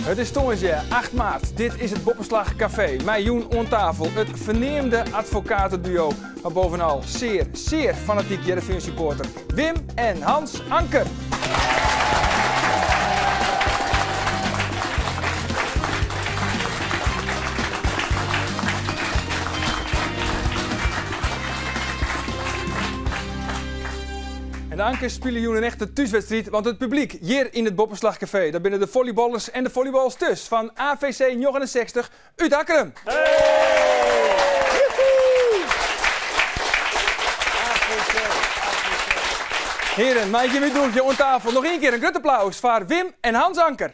It is tongersdei 8 maart. Dit is it Boppeslach Kafee. Mei jûn oan tafel it ferneamde advokateduo, mar bovenal sear, sear fanatyk Hearrenfean-supporter Wim en Hans Anker. En de Ankers spylje jûn in echte thúswedstriid, want it publyk hjir yn it Boppeslach Kafee, dat binne de folleyballers en de volleybalsters fan AVC 69 út Akkrum. Heren, mei ik jim útnûgje oan tafel noch ien kear in grut applaus foar Wim en Hans Anker.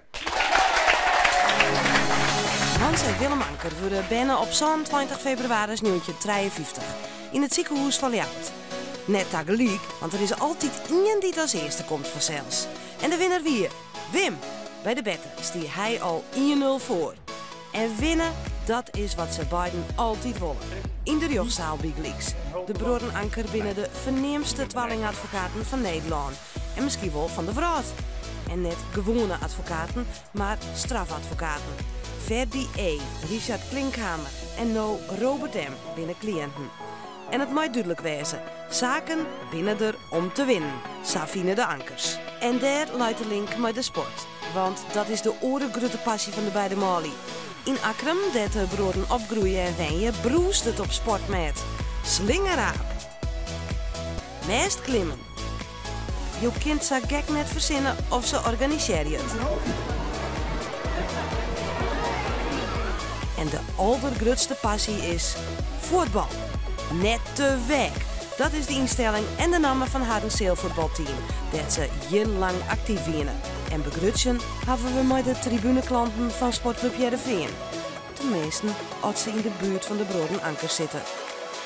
Hans en Willem Anker wurde berne op 27 febrewaris 1953 yn it sikehûs fan Ljouwert. Net tagelyk, want der is altyd ien dy't as earste komt fansels. En de winner wie Wim! By de berte stie hy al ien nul foar. En winne, dat is wat se beiden altyd wolle. Yn de rjochtsaal bygelyks. De bruorren Anker binne de ferneamdste twallingadvokaten fan Nederlân en miskien wol fan de wrâld. En net gewoane advokaten, mar strafadvokaten. Ferdy E., Richard Klinkhamer en no Robert M. binne kliïnten. En it mei dúdlik wêze, saken binne der om te winnen, sa fine de Ankers. En dêr leit de link mei de sport, want dat is de oare grutte passy fan de beide manlju. Yn Akkrum, dêr't de bruorren opgroeie en wenje, brûst it op sportmêd. Slingeraap. Mêstklimmen. Jo kinne it sa gek net fersinne of se organisearje it. En de aldergrutste passy is fuotbal. Net te wek! Dat is de ynstelling en de namme fan harren sealfuotbalteam, dêr't se jierrenlang aktyf wiene. En begrutsjen hawwe we mei de tribuneklanten fan Sportklub Hearrenfean. Teminsten as se yn de buert fan de bruorren Anker sitte.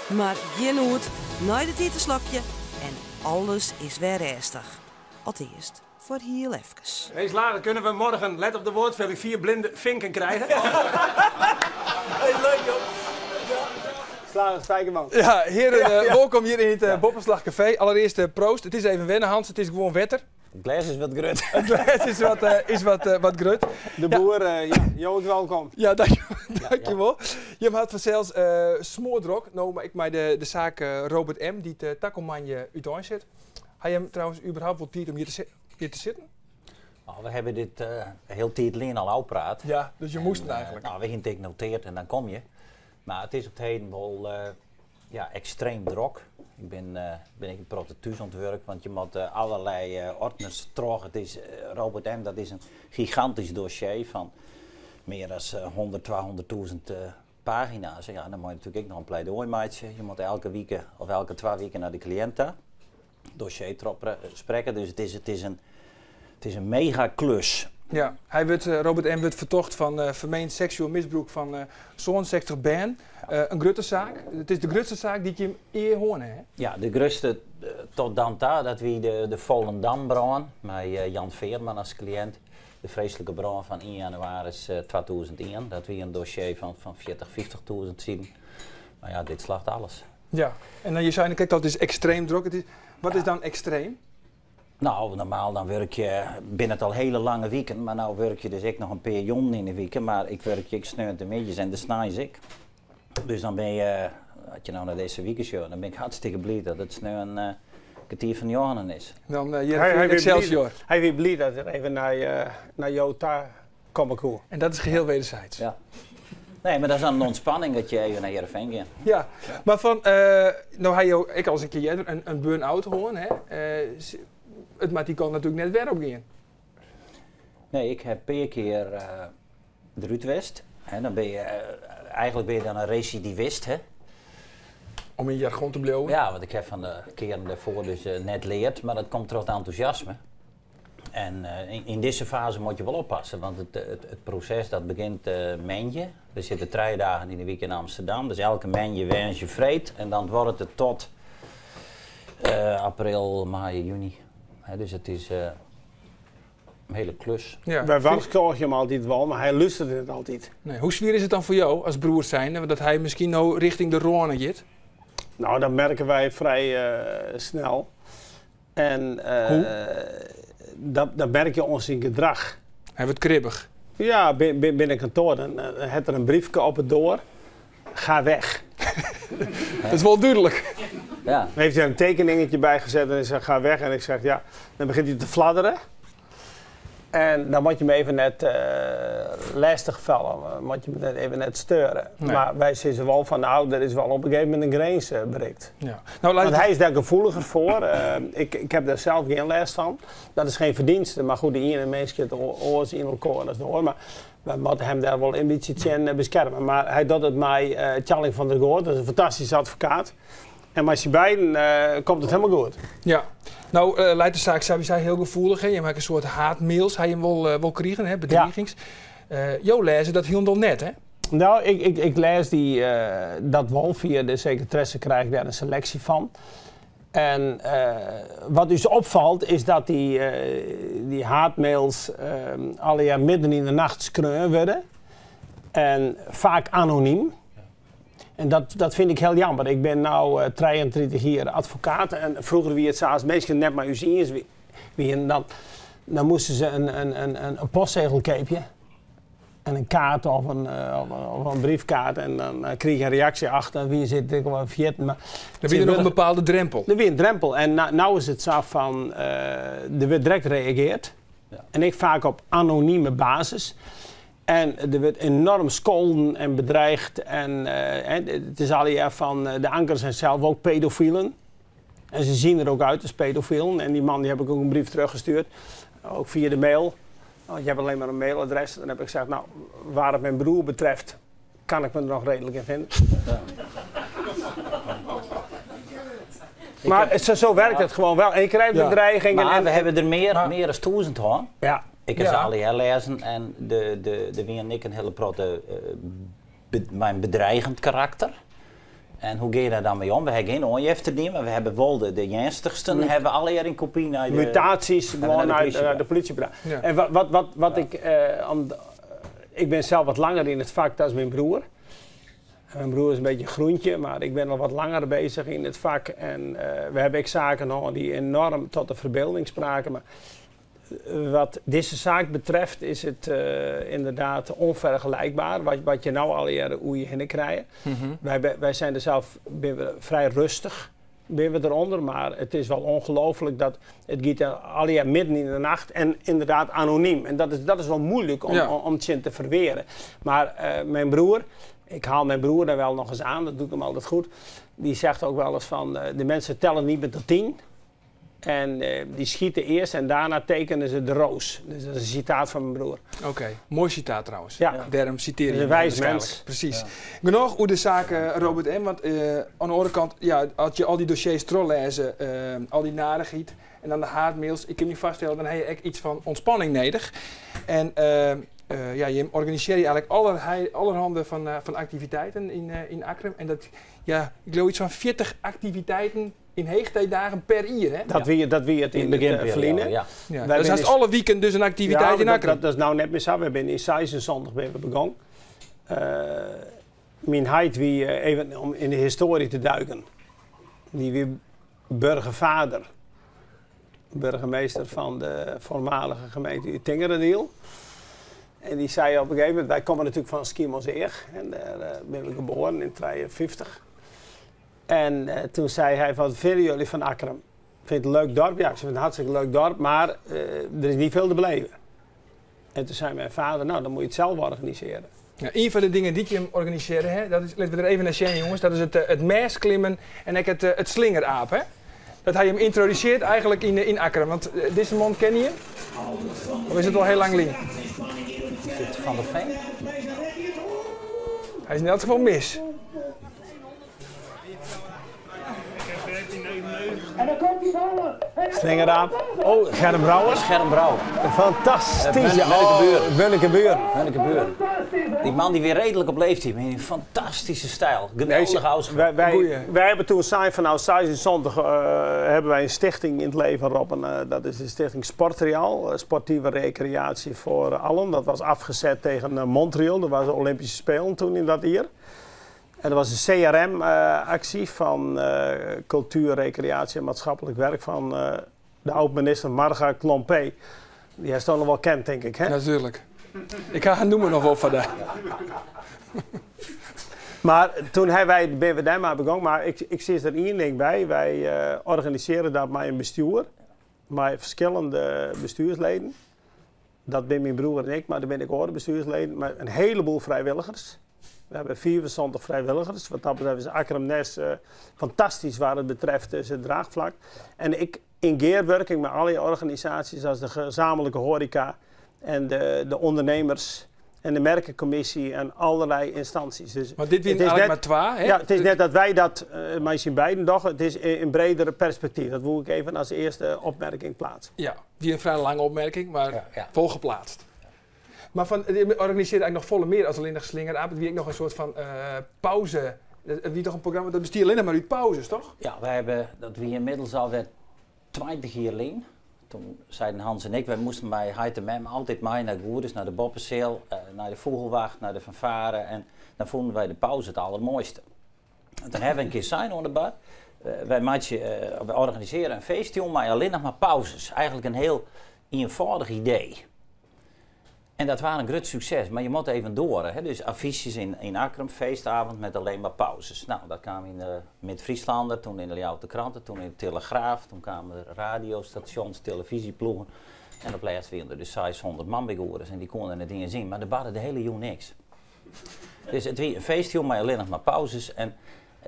Mar gjin noed, nei de tiid in slokje en alles is wer rêstich. Alteast, foar hiel efkes. Hé Slager, kunnen we morgen, let op de woordspeling, vier blinde vinken krijgen? Hey, leuk joh. Slager Spijkerman. Ja, heren, wolkom hjir yn it Boppeslach Kafee. Allerearst proost. It is even wenne, Hans, it is gewoan wetter. It glês is wat grut. It glês is wat, is wat, wat grut. De boer, ja, jo ek welkom. Ja, dankjewol. Jim hat fansels smoardrok, no ek mei de saak Robert M. dy't takom moandei úteinset. Ha jim trouwens überhaupt wol tiid om hjir te sitten? Nou, we hebben dit heel tiid lyn al ôfpraat. Ja, dus je moasten eigenlik. Nou, we hiene it ek noteard en dan kom je. Mar it is op 't heden wol ja, ekstreem drok. Ik bin, bin ek in protte thús oan it wurk, want je moatte allerlei ordners troch. It is, Robert M. dat is in gigantysk dossier fan mear as 100, 200.000 pagina's. Ja, dan moatte je natuerlik ek noch in pleidoai meitsje. Je moatte elke wike of elke twa wiken nei de kliïnt ta. Dossier trochsprekke. Dus it is, it is in, it is in mega klus. Ja, hy wurdt, Robert M. wurdt fertocht fan fermeend seksueel misbrûk fan 67 bern. In grutte saak. It is de grutste saak dy't jim ea hân hè? Ja, de grutste tot dan ta, dat wie de Volendambrân mei Jan Veerman as kliïnt. De freeslike brân fan 1 jannewaris 2001. Dat wie in dossier fan 40, 50.000 siden. Mar ja, dit slacht alles. Ja, en dan je seine krekt al, it is ekstreem drok. It is, wat is dan ekstreem? Nou, normaal dan wurkje je, binne it al hiele lange wiken, mar no wurkje je dus ek noch in pear jûnen yn de wike, mar ik wurkje ek sneontemiddeis en de sneins ek. Dus dan bin je, as je no nei dizze wike sjogge, dan bin ik hartstikke bliid dat it sneon kertier foar njoggenen is. Dan Hearrenfean Excelsior. Hy wie bliid dat er even nei jo ta komme koe. En dat is geheel wederzijds. Ja. Nee, mar dat is dan in ûntspanning dat je even nei Hearrenfean gean. Ja, mar fan, no ha jo ek alris in kear earder in burn-out hân, hè? It moat dy kant natuerlik net wer op gean. Nee, ik ha in pear kear derút west. Hè, dan bin je, eigenlik bin je dan in residivist, hè? Om yn jargon te bliuwen. Ja, want ik ha fan de kearen dêrfoar dus net leard, mar dat komt troch it entûsjasme. En yn dizze faze moat je wol oppasse, want it proses dat begjint moandei. We sitte trije dagen yn de wike yn Amsterdam, dus elke moandei, woansdei, freed. En dan duorret it tot april, maaie, juny. Dus it is in hiele klus. Ja. Wy warskôgje him altyd wol, mar hy lústeret net altyd. Nee, hoe swier is it dan foar jo as broer zijnde, dat hy miskien no rjochting de râne giet? Nou, dat merke wy frij snel. En Hoe? Dat merk je oan syn gedrach. Hy wurdt kribbich. Ja, binnen kantoar. Dan hat er in briefke op 'e doar. Ga weg. Dat is wol dúdlik. Ja. Dan heeft hij een tekeningetje bij gezet en hij zegt ga weg. En ik zeg ja, dan begint hij te fladderen. En dan moet je me even net lastig vallen, moet je me net even net steuren. Nee. Maar wij zeggen wel van nou, er is wel op een gegeven moment een grens bereikt. Ja. Nou, laat Want hij is daar gevoeliger voor. Ik heb daar zelf geen last van. Dat is geen verdienste, maar goed, de ene mens het oors in elkaar, dat is de oor. Maar we moeten hem daar wel een beetje tegen beschermen. Maar hij doet het mij, Tjalling van der Goor, dat is een fantastische advocaat. En met z'n beiden komt het helemaal goed. Ja. Nou, leidt de zaak sowieso heel gevoelig. Hè? Je maakt een soort haatmails, hij hem wel kriegen, hè? Bedreigings. Ja. Jo lezen dat heel net, hè? Nou, ik lees die, dat wel via de secretaresse krijg ik daar een selectie van. En wat dus opvalt is dat die haatmails alle jaar midden in de nacht skreun worden. En vaak anoniem. En dat vind ik heel jammer. Ik ben nou 33 jaar advocaat. En vroeger wie het zelfs meestal net maar u zien is, wie en dan moesten ze een postzegel kopen. En een kaart of een briefkaart. En dan kreeg je een reactie achter. Wie zit ik wel vergeten. Maar Er wie er nog een bepaalde drempel. Er wie een drempel. En nou is het zo van, er wordt direct gereageerd. Ja. En ik vaak op anonieme basis. En er werd enorm scholden en bedreigd. En het is al jaar van, de Ankers zijn zelf ook pedofielen. En ze zien er ook uit als pedofielen. En die man die heb ik ook een brief teruggestuurd. Ook via de mail. Want je hebt alleen maar een mailadres. Dan heb ik gezegd, nou, waar het mijn broer betreft, kan ik me er nog redelijk in vinden. Ja. Maar zo werkt het gewoon wel. En je krijgt bedreigingen. Maar en we hebben er meer dan 1000 hoor. Ja. Ik heb Ja. ze alle jaar lezen en de wie en ik een hele grote, mijn bedreigend karakter. En hoe ga je daar dan mee om? We hebben geen onjefte niet, maar we hebben wel de ernstigsten, hebben we alle jaar in kopie naar de Mutaties hebben gewoon naar de politie naar de politie gebracht. Ja. En wat, wat, wat, wat Ja. ik, om, ik ben zelf wat langer in het vak dan mijn broer. En mijn broer is een beetje een groentje, maar ik ben al wat langer bezig in het vak. En we hebben ook zaken nog die enorm tot de verbeelding spraken. Maar wat deze zaak betreft is het inderdaad onvergelijkbaar. Wat je nou al jaren hoe je heen krijgt. Wij zijn er zelf ben we vrij rustig ben we eronder, maar het is wel ongelooflijk dat het gaat al jaar midden in de nacht en inderdaad anoniem. En dat is wel moeilijk om het zin te verweren. Maar mijn broer, ik haal mijn broer daar wel nog eens aan, dat doet hem altijd goed. Die zegt ook wel eens van, de mensen tellen niet meer tot 10. En die schieten eerst en daarna tekenen ze de roos. Dus dat is een citaat van mijn broer. Oké, mooi citaat trouwens. Ja. Daarom citeer je Dat is een hem wijs waarschijnlijk. mens. Precies. Ja. Genoeg hoe de zaken, Robert M. Want aan de andere kant, ja, als je al die dossiers teruglezen, al die narigheid en dan de haatmails, ik kan me vaststellen, dan heb je echt iets van ontspanning nodig. En ja, je organiseert eigenlijk allerhande van activiteiten in Akkrum. En dat, ja, ik geloof iets van 40 activiteiten in heegtijdagen per jaar, hè? Dat wie het In in het het begin verliezen. ja. Ja, Wij dus zijn dat is dus alle weekend dus een activiteit Ja, in Akkrum. dat is nou net meer zo. We zijn in Zeist en zondag ben we begonnen. Mijn heid wie, even om in de historie te duiken. Die wie burgervader, burgemeester van de voormalige gemeente Utingeradeel. En die zei op een gegeven moment, wij komen natuurlijk van Skiermûntseach. En daar ben ik geboren in 53. En toen zei hij van, wat vinden jullie van Akkrum? Vind je het een leuk dorp? Ja, ik vind het een hartstikke leuk dorp, maar er is niet veel te beleven. En toen zei mijn vader, nou, dan moet je het zelf organiseren. Ja, een van de dingen die je hem organiseren, hè, dat is, laten we er even naar zien, jongens, dat is het mesklimmen en ook het slingeraap. Hè? Dat hij hem introduceert eigenlijk in Akkrum. Want deze man ken je? Of is het al heel lang lien? Is het Van der Veen? Hij is in elk geval mis. Slingeraap. Oh, Germ Brouwer. Germ Brouwer. Fantastisch. Munnekeburen. Oh, Munnekeburen. Munnekeburen. Die man die weer redelijk op leeftijd, maar in een fantastische stijl. Geweldige Nee, ausdruk. Goeie. Wij hebben toen samen van nou, Size en Zondag hebben wij een stichting in het leven geroepen. Dat is de stichting Sportrial, sportieve recreatie voor allen. Dat was afgezet tegen Montreal. Dat was de Olympische Spelen toen in dat jaar. En dat was een C R M-actie van cultuur, recreatie en maatschappelijk werk van de oud-minister Marga Klompé. Die hij toch nog wel kent, denk ik, hè? Natuurlijk. Ik ha har nûmer noch wol foar dy. Mar toen ha wy, binne we dêrmei begûn. Mar ik sis der ien ding by. Wy organisearje dat mei in bestjoer, mei ferskillende bestjoersleden. Dat binne myn broer en ik, mar der binne ek oare bestjoersleden, mei in heleboel frijwilligers. We hawwe 75 frijwilligers. Wat dat betreft is Akkrum Nes fantastysk wat it betreft it draachflak. En ek yn gearwurking mei alle organisaasjes as de gezamenlijke horeca en de ondernemers en de merkenkommissie en allerlei instanties. Dus Maar dit het wiene is eigenlik net, mar twa, hè? Ja, it is net dat wy dat mei syn beiden dogge. It is in breder perspektyf. Dat woe ik even as earste opmerking pleatse. Ja, wie in frij lange opmerking, mar Ja, ja. wol geplaatst. Mar fan, jim organisearje eigenlik noch folle mear as allinnich Slingeraap. It wie ek noch in soart fan pauze. It wie toch in programma dat bestie allinnich mar út pauzes, toch? Ja, wy hawwe, dat wie ynmiddels alwer 20 jier lyn. Toen seiden Hans en ik, wy moasten mei heit en mem altyd mei nei Goerres, nei de boppeseal, nei de fûgelwacht, nei de fanfare en dan fûnen wy de pauze it allermoaiste. En toen hawwe we in kear sein oan de bar, wy meitsje, wy organisearje in feestjûn mei allinnich mar pauzes. Eigenlik in hiel ienfâldich idee. En dat waard in grut sukses, mar je moatte even doare. Hè? Dus affysjes yn Akkrum, feestavond met alleen maar pauzes. Nou, dat kaam yn de Mid-Fryslander, toen yn de Ljouwerter Krante, toen yn de Telegraaf, toen kamen der radiostasjons, telefyzjeploegen. En op lêst wiene der dus 600 man by Goerres en dy koene net iens yn, mar der barde de hiele jûn niks. Dus it wie in feestjûn mei allinnich mar pauzes en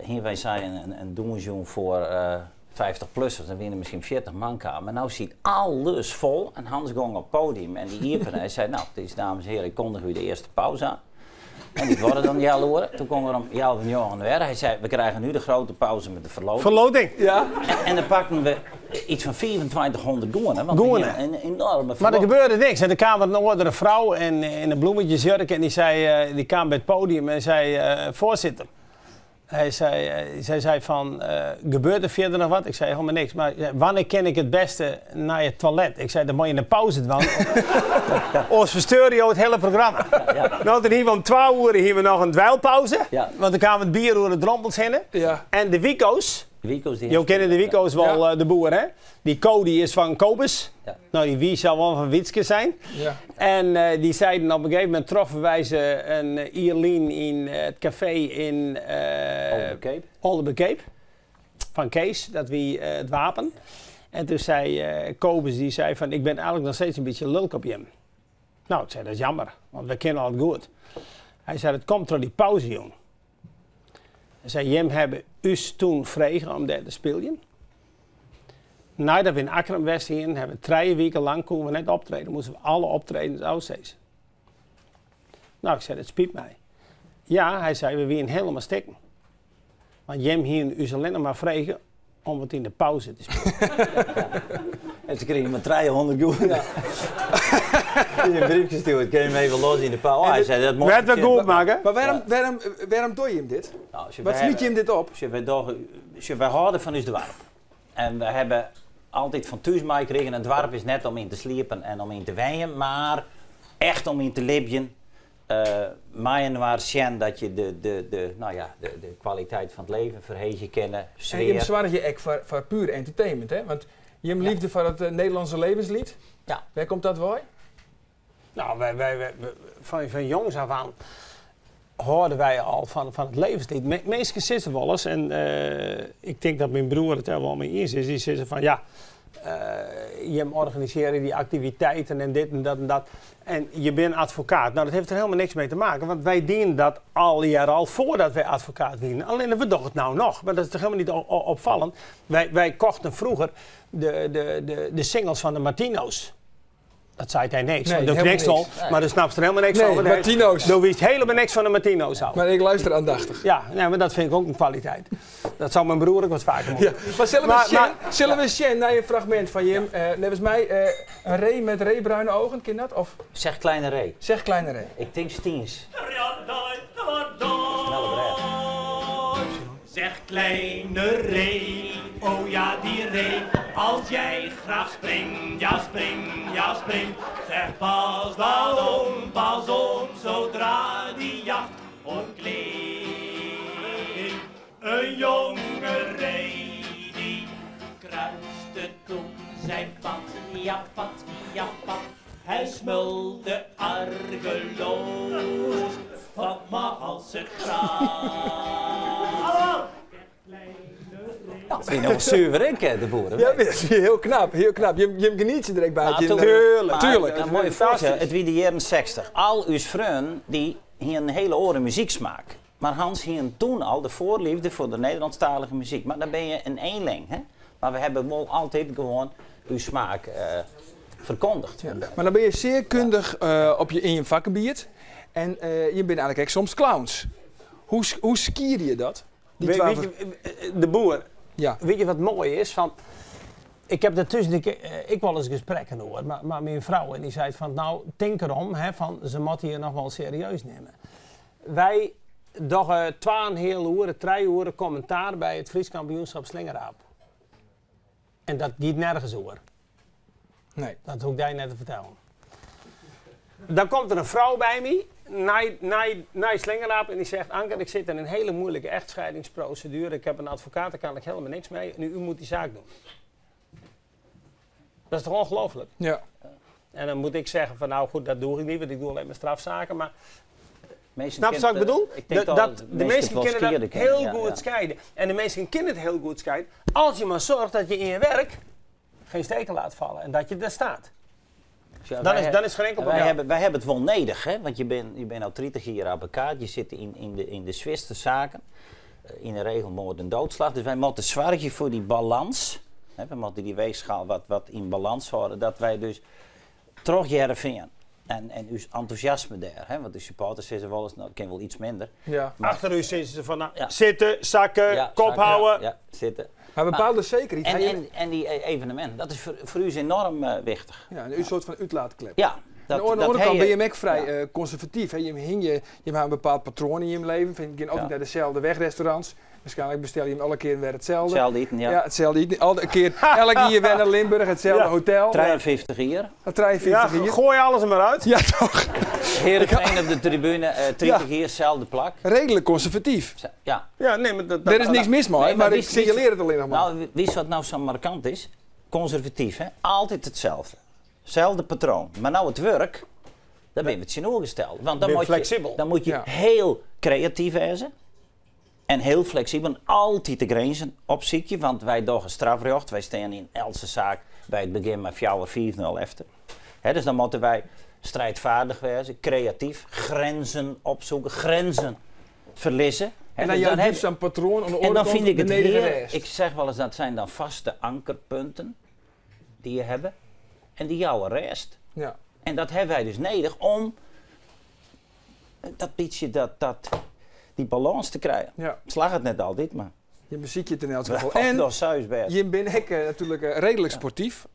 hiene wy sein in dûnsjûn foar 50-plussers, dan wiene der miskien 40 man kaam. Mar no siet alles fol en Hans gong op it podium en dy iepene en sei, nou, dit is dames en heren, ik kondig u de eerste pauze aan. En dy duorre dan healoere. Toen gong er om healwei njoggen wer. Hy sei, we krijgen nu de grote pauze met de verloting. Verloting. Ja. En dan pakten we iets fan 2500 gûne. Want we Gûne. hiene in enoarme Mar der verloting. gebeurde niks. En der kaam in âldere frou yn in bloemetjesjurk en dy sei, dy kaam by it podium en sei, voorzitter. Hy sei, sy sei fan, gebeurt der fierder noch wat? Ik sei, helemaal niks. Mar wannear kin ik it bêste nei it toilet? Ik sei, dat moatte je yn de pauze dwaan. Oars fersteure jo it hiele programma. No, dan hiene we om twa oere hiene we noch in dweilpauze. Want dan kaam it bier oer de drompels hinne. En de Wiko's, Wiko's die jo kenne de Wiko's wol, de boer hè? Dy Ko dy is fan Kobus. No, dy Wie sil wol fan Wietske zijn. En dy seiden op in gegeven momint troffen wy se in jier lyn yn it kafee yn Oldebekeap. Oldebekeap. Fan Kees, dat wie it wapen. En toen sei Kobus, dy sei fan ik ben eigenlik noch steeds in bytsje lulk op jim. No, ik sei dat is jammer, want wy kinne al goed. Hy sei dat komt troch dy pauzejûn. Hy sei jim hawwe ús toen frege om dêr te spyljen. Neidat we yn Akkrum west hienen, hawwe we 3 wiken lang koene we net optrede, moasten we alle optredens ôfsizze. No, ik sei, dat spyt my. Ja, hy sei, we wienen hielendal stikken. Want jim hienen ús allinnich mar frege om wat yn de pauze te spyljen. En se krigen mar 300 gûne. In briefke stjoerd, kin je him even los yn de pauze. Oh, hy sei, dat moat Werd we goed makke. Mar wêrom, wêrom, wêrom dogge jim dit? Nou, sjoch, Wat wy smyt jim dit op? Sjoch, wy dogge, sjoch, wy hâlde fan ús doarp. En we hawwe altyd fan thús meikrigen, in doarp is net om yn te sliepen en om yn te wenjen, mar echt om yn te libjen. Mei-inoar sjen dat je de, nou ja, de kwaliteit fan it leven ferheegje kinne, En sfear. jim soargje ek foar puer entertainment, hè? Want jim liefde foar it Nederlânske levenslied, wêr komt dat wei? Nou, wy, fan jongs af oan hâlde wy al fan it levenslied. Minsken sizze wolris, en ik tink dat myn broer it dêr wol mei iens is, dy sizze fan ja, jim organisearje dy aktiviteiten en dit en dat en dat. En je binne advokaat. Nou, dat hat der hielendal niks mei te meitsjen, want wy dienen dat allegear al foardat wy advokaat wienen. Allinnich, we dogge it no noch, mar dat is toch hielendal net opfallend. Wy kochten froeger de singles fan de Martino's. Dat seit dy niks, Nee, want do helemaal knikst al, niks. mar do snapst der hielendal niks Nee, fan. Martino's. Do witst hielendal niks fan de Martino's ôf. Mar ik luister aandachtig. Ja, nee, mar dat fyn ik ek in kwaliteit. Dat soe myn broer ek wat faker moatte. Ja. Mar sille we sjen, sille we sjen nei in fragmint fan jim? Neffens my in ree met reebruine ogen, kin dat? Of? Zeg kleine ree. Zeg kleine ree. Ik tink Stiens. Snelle brêge. Zeg kleine ree, oh ja die ree, als jij graag springt, ja spring, ja spring. Zeg pas dan om, pas om, zodra die jacht ontklinkt. Een jonge ree die kruiste toen zijn pad, ja pad, ja pad. Hij smulde argeloos van malse graas. Dat vind ik nog zuiver ik, de boeren. Ja, dat is heel knap, heel knap. Je geniet je direct bij het. Tuurlijk. Tuurlijk. Een mooie voorstel. Het wie de jaren 60. Al uw vrienden die hier een hele oren muzieksmaak. Maar Hans hier toen al de voorliefde voor de Nederlandstalige muziek. Maar dan ben je een eenling, hè? Maar we hebben wel altijd gewoon uw smaak verkondigd. Ja. Maar dan ben je zeer kundig in je vakgebied. En je bent eigenlijk ook soms clowns. Hoe skier je dat? Die Weet je, de boer. Ja. Weet je wat mooi is? Van, ik heb daartussen ik wel eens gesprekken hoor, maar mijn vrouw en die zei van nou, denk erom, hè, van, ze moeten hier nog wel serieus nemen. Wij doggen 2,5 uur, 3 uur commentaar bij het Fries kampioenschap Slingeraap. En dat gaat nergens over. Nee. Dat hoef ik jij net te vertellen. Dan komt er een vrouw bij me, naar Slingeraap, en die zegt: Anker, ik zit in een hele moeilijke echtscheidingsprocedure. Ik heb een advocaat, daar kan ik helemaal niks mee. Nu, u moet die zaak doen. Dat is toch ongelooflijk? Ja. En dan moet ik zeggen van, nou goed, dat doe ik niet, want ik doe alleen maar strafzaken. Maar Meesten snap je wat ik kent, bedoel? Ik denk Dat de de meesten meesten wel kunnen dat skiën heel kennen, goed ja. scheiden. En de meesten kunnen het heel goed scheiden. Als je maar zorgt dat je in je werk geen steken laat vallen en dat je daar staat. Ja, Dan is geen enkel probleem. Wij hebben het wel nodig, hè? Want je bent al 30 jaar advocaat, je zit in de zwiste zaken, in de regel moord en doodslag. Dus wij moeten zorgen voor die balans. Hè? We moeten die weegschaal wat in balans houden, dat wij dus terug Heerenveen en uw enthousiasme daar, hè? Want de supporters zeggen wel eens, nou, ik ken wel iets minder. Ja. Maar Achter u zitten ze van, nou, Ja. zitten, zakken, Ja, kop zakken, houden. Ja, zitten. Maar bepaalde zekerheid. En die evenementen, dat is voor u is enorm wichtig. Ja, een soort van uitlaatklep. Ja. Aan de andere kant ben je ook vrij conservatief. Hè? Je hebt een bepaald patroon in je leven. Vind je ook niet naar dezelfde wegrestaurants. Waarschijnlijk bestel je hem alle keer weer hetzelfde. Hetzelfde eten, ja. Ja, hetzelfde eten. Elke keer, elke keer weer naar Limburg, hetzelfde hotel. 53 hier. 53 Ja, hier. gooi alles er maar uit. Ja, toch? Heerenveen op de tribune, 30 hier, hetzelfde plak. Redelijk conservatief. Ja. Ja, nee, maar dat, Er is niks mis mee, Nee, maar, maar ik signaleer het alleen nog maar. Nou, wie is wat nou zo markant is? Conservatief, hè? Altijd hetzelfde. Hetzelfde patroon. Maar nou het werk, daar ben je het tegenovergesteld. Want dan moet flexibel. Je, dan moet je heel creatief zijn. En heel flexibel. En altijd de grenzen opzieken. Want wij doen strafrecht. Wij staan in elke zaak bij het begin met 4-4-0 efter. Hè, dus dan moeten wij strijdvaardig wezen, creatief, grenzen opzoeken, grenzen verliezen. En dan dus jouw liefst een patroon aan de En dan vind ik het heerlijk. Ik zeg wel eens, dat zijn dan vaste ankerpunten die je hebben. En die jouw rest. Ja. En dat hebben wij dus nodig om dat beetje die balans te krijgen. Ja. Slag het net altijd, maar... Je muziekje ten elk geval. En En je bent ik natuurlijk redelijk sportief.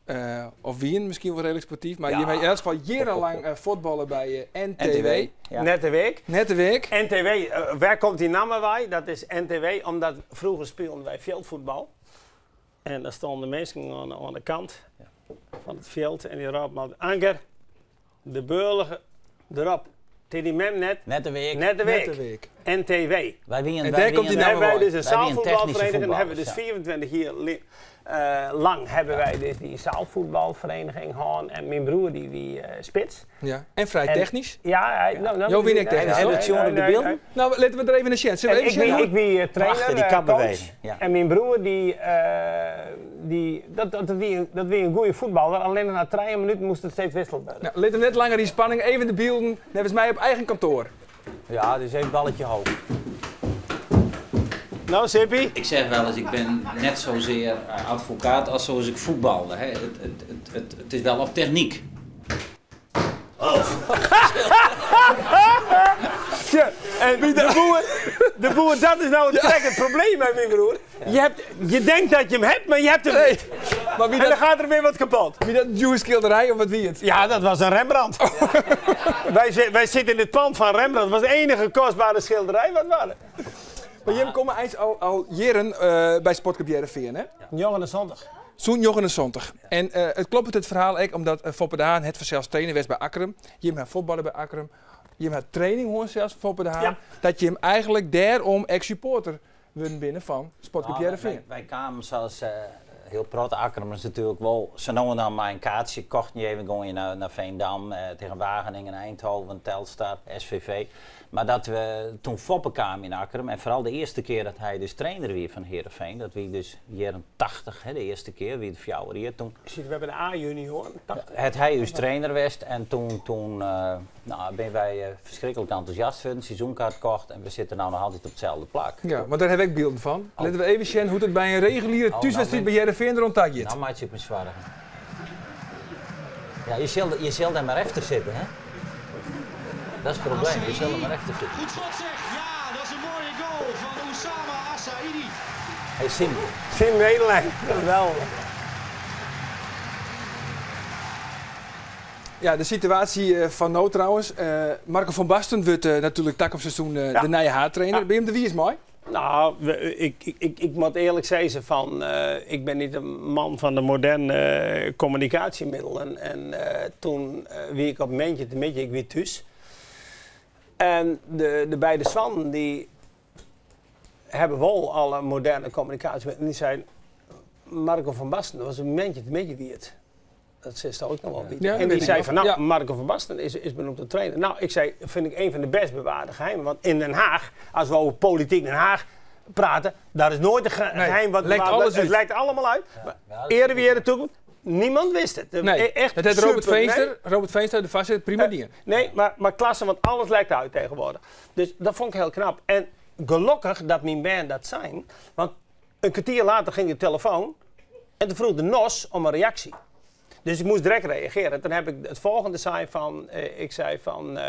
Of wien misschien wel redelijk sportief. Maar je bent in elk geval jarenlang voetballen bij NTW. Ja. Net de week. Net de week. NTW, waar komt die naam bij? Dat is NTW, omdat vroeger speelden wij veldvoetbal. En daar stonden mensen aan de kant van het veld. En die raapt maar, Anker, de beurlige erop. Tiddy Mem net. Net de week. Net de week. Net de week. NTW. Wij wien, en wij daar komt die naam wij dus een wij zaalvoetbalvereniging. En hebben we dus ja. 24 jaar lang hebben wij dus die zaalvoetbalvereniging gehad. En mijn broer die wie spits. Ja. En vrij technisch. Ja, hij, nou, Jo, wie ik technisch. En het jongen op de beelden? Nou, laten we er even een chance. Zullen we even Ik wie trainer, die coach. Ja. En mijn broer die dat wie een goede voetballer. Alleen na 3 minuten moest het steeds wisselen worden. Nou, let hem net langer die spanning, even de beelden. Net als mij op eigen kantoor. Ja, dus even balletje hoog. Nou, Sippy. Ik zeg wel eens, ik ben net zozeer advocaat als zoals ik voetbalde. Hè. Het is wel op techniek. Oh. Ja, en de boer, dat is nou het het probleem bij mijn broer. Je denkt dat je hem hebt, maar je hebt hem niet. Maar wie en dan gaat er weer wat kapot. Wie dat nieuwe schilderij of wat wie het? Ja, dat was een Rembrandt. Oh. Wij zitten in het pand van Rembrandt. Dat was de enige kostbare schilderij wat we hadden. Maar jullie komen eigenlijk al jaren bij Sportclub Heerenveen, hè? Jongen zondag. Zo'n jongen zondag. En het klopt het verhaal ook omdat Foppe de Haan het zelfs trainer was bij Akkrum. Je hebt voetballen bij Akkrum. Je hebt training hoor zelfs Foppe de Haan. Ja. Dat je hem eigenlijk daarom ex-supporter wilde binnen van Sportclub Heerenveen. Wij kwamen zoals Hiel protte Akkrumers natuerlik wol sa no en dan mei in kaartsje kochten je even gongen je nei Veendam, tegen Wageningen, Eindhoven, Telstar, SVV. Mar dat we toen Foppe kaam yn Akkrum en foaral de earste kear dat hy dus trainer wie fan Heerenveen, dat wie dus jierren 80, hè, de earste kear, wie er fjouwer jier toen. Sieten we by de A-junioaren, 80? Het hy ús trainer west en toen, toen nou, binne wy ferskriklik entûsjast wurden, seizoenkaart kocht en we sitte no noch altyd op itselde plak. Ja, want dêr ha ik bylden fan. Litte we even sjen hoe't it by in reguliere oh, thúswedstriid by Hearrenfean der oan ta giet. No meitsje ik my soargen. Ja, je sil, je sil dêr mar efter sitte, hè? Dat is it probleem, je sil der mar efter sitte. Goed schot zeg. Ja, dat is een mooie goal van Oussama Assaidi. Hey, Sim. Sim Nederland, geweldig. Ja, de situaasje eh, fan no trouwens. Eh, Marco van Basten wurdt eh, natuerlik takom seizoen de nije haadtrainer. Binne jim der wiis mei? Nou, ik, ik, ik moet eerlijk zeggen van, ik ben niet een man van de moderne communicatiemiddelen. En toen wie ik op momentje te midden, ik wie thuis. En de beide zwannen die hebben wel alle moderne communicatiemiddelen. En die zeiden, Marco van Basten, dat was een momentje te midden wie het. Dat zit ook nog wel niet. Ja, dat en weet die ik zei nog. van, nou, Ja. Marco van Basten is benoemd tot trainer. Nou, ik zei, vind ik een van de best bewaarde geheimen. Want in Den Haag, als we over politiek Den Haag praten, daar is nooit een Nee, geheim. Wat, lekt waar- alles het uit. lekt allemaal uit. Maar Ja, dat eerder wie eerder toekomt, niemand wist het. Nee, Echt dat heeft Robert super. Nee. Veenstra, Robert Veenstra, de vastzit, prima dien. Nee, maar klasse, want alles lekt uit tegenwoordig. Dus dat vond ik heel knap. En gelukkig dat mijn band dat zijn. Want een kwartier later ging de telefoon. En toen vroeg de NOS om een reactie. Dus ik moest direct reageren. Toen heb ik het volgende zei van, ik zei van,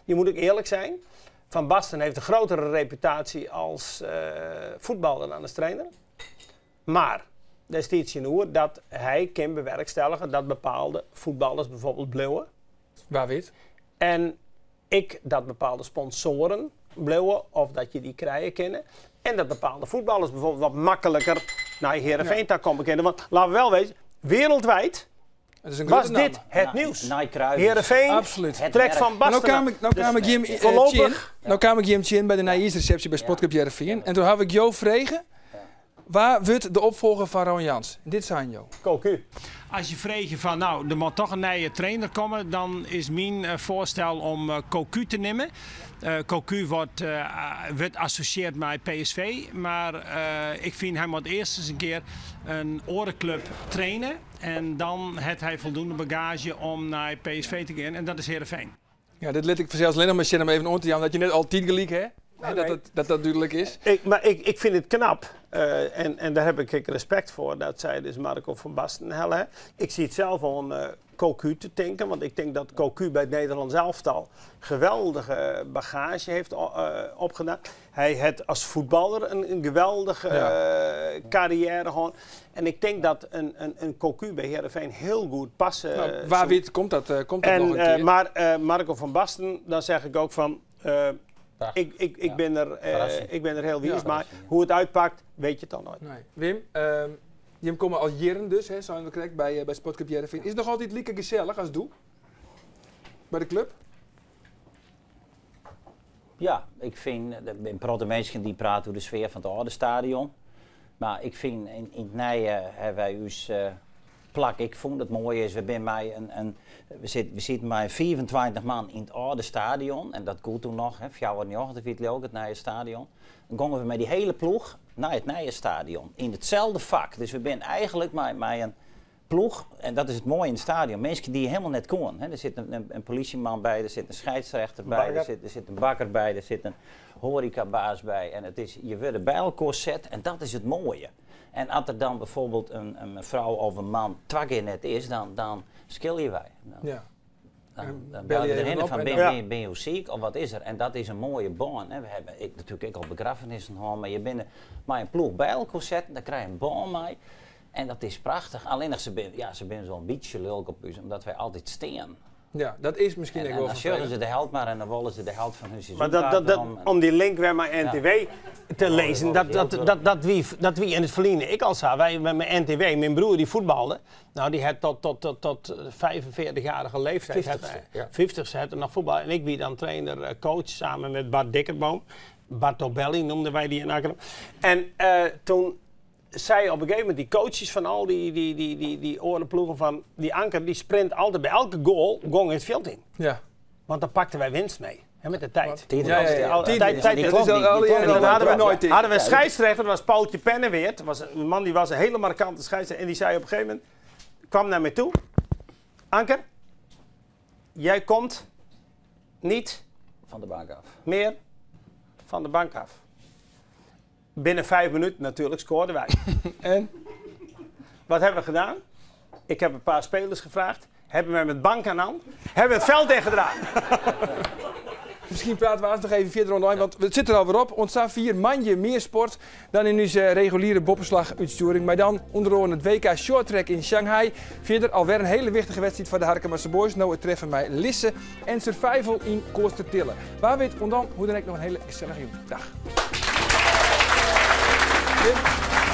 je moet ook eerlijk zijn. Van Basten heeft een grotere reputatie als voetballer dan als trainer. Maar daar staat in oer dat hij kan bewerkstelligen dat bepaalde voetballers bijvoorbeeld bleven. Waar weet? En ik dat bepaalde sponsoren bleven of dat je die krijgen kennen. En dat bepaalde voetballers bijvoorbeeld wat makkelijker naar Heerenveen ja. komen kennen. Want laten we wel wezen, wereldwijd Het is een was grote naam. dit het Na- nieuws. Nike Cruijff. Heerenveen Absoluut. Het trekt merk. van Maar nou Basten. kwam ik, nou kwam ik Jim, voorlopig- Chin, nou kwam ik Jim Chin bij de najaarsreceptie bij Sportclub Heerenveen. En toen heb ik Jo vregen, waar wordt de opvolger van Ron Jans? En dit zijn Jo. Cocu. Als je vreeg van, nou, er moet toch een nieuwe trainer komen, dan is mijn voorstel om Cocu te nemen. Cocu wordt associeerd met PSV, maar ik vind hij moet eerst eens een keer een orenclub trainen. En dan heeft hij voldoende bagage om naar PSV te gaan en dat is Heerenveen. Ja, dit let ik vanzelfs alleen nog maar zin om even om te gaan, dat je net al tien gelijk hè? Hè, dat, nee. dat, dat duidelijk is. Maar ik vind het knap, en daar heb ik respect voor, dat zij dus Marco van Basten hellen. hè. Ik zie het zelf al een Cocu te denken, want ik denk dat Cocu bij het Nederlands elftal geweldige bagage heeft opgedaan. Hij heeft als voetballer een geweldige carrière gehad. En ik denk dat een Cocu bij Heerenveen heel goed passen. Nou, waar weet komt dat En, nog een keer? maar Marco van Basten, dan zeg ik ook van... Prachtig. ik Ja. Verrassing. ik ben er heel wies, Ja. maar Verrassing, ja. hoe het uitpakt, weet je het dan nooit. Nee. Wim, Jim komt al jaren dus, hè, zijn we correct, bij Sportclub Heerenveen. Is het nog altijd lieke gezellig als doe? Bij de club? Ja, ik vind, er zijn protte mensen die praten over de sfeer van het oude stadion. Maar ik vind, in het nije hebben wij ons plak. Ik vond het mooie is, we zijn bij een, we zitten met 24 man in het oude stadion. En dat goed toen nog, hè, 94 wie het ook, het nieuwe stadion. Dan gingen we met die hele ploeg naar het nieuwe stadion. In hetzelfde vak. Dus we zijn eigenlijk met een ploeg, en dat is het mooie in het stadion, mensen die helemaal net kon. Hè. Er zit een politieman bij, er zit een scheidsrechter bij, Bakker. er zit een bakker bij, er zit een horecabaas bij. En het is, je wordt bij elkaar zet en dat is het mooie. En als er dan bijvoorbeeld een vrouw of een man twak in het is, dan schil je wij. Dan, Ja. dan, En dan bel bel je je even erin op van, en dan- ben je ziek of wat is er? En dat is een mooie baan. Hè. We hebben ik, natuurlijk ook al begrafenissen gehad, maar je bent maar een ploeg bij elkaar zetten, dan krijg je een baan mee. En dat is prachtig. Alleen nog, ze zijn zo'n beetje lulk op u, omdat wij altijd staan. Ja, dat is misschien En, ook en wel dan zullen vervelend. ze de held maar en dan willen ze de held van hun seizoen. Maar om die link weer maar NTW te lezen, dat wie in het verleden, ik al zei, wij met mijn NTW, mijn broer die voetbalde, nou die had tot 45-jarige leeftijd, 50ste, ja. 50ste had er nog voetbal. En ik wie dan trainer, coach, samen met Bart Dikkerboom, Bartobelli noemden wij die in Akkrum. En toen Zei op een gegeven moment die coaches van al die, die, die, die, die oare ploegen van die Anker, die sprint altijd bij elke goal, gong het veld in. Want dan pakten wij winst mee. Hè, met de tijd. Tijd Ja, ja, ja. Al- Tijd, tijd, ja. tijd. Die Dat klopt is al, niet, al die die klopt jaren niet. En dan hadden we, nooit in. hadden we een scheidsrechter, dat was Paultje Penneweert. Dat was een man die was een hele markante scheidsrechter. En die zei op een gegeven moment, kwam naar mij toe. Anker, jij komt niet Van de bank af. meer van de bank af. Binnen 5 minuten natuurlijk scoorden wij. En? Wat hebben we gedaan? Ik heb een paar spelers gevraagd. Hebben wij met bank aan hand, hebben we het veld ingedraaid. Misschien praten we nog even verder online, want we zitten er alweer op. Ontstaat vier manje meer sport dan in onze reguliere Boppeslach uitsturing. Maar dan onder andere het WK Shorttrack in Shanghai. Verder alweer een hele wichtige wedstrijd voor de Harkemase Boys. Nou, het treffen mij Lisse en Survival in Kostertille. Waar weet dan hoe dan ook nog een hele gezellige jong. Dag. Wim.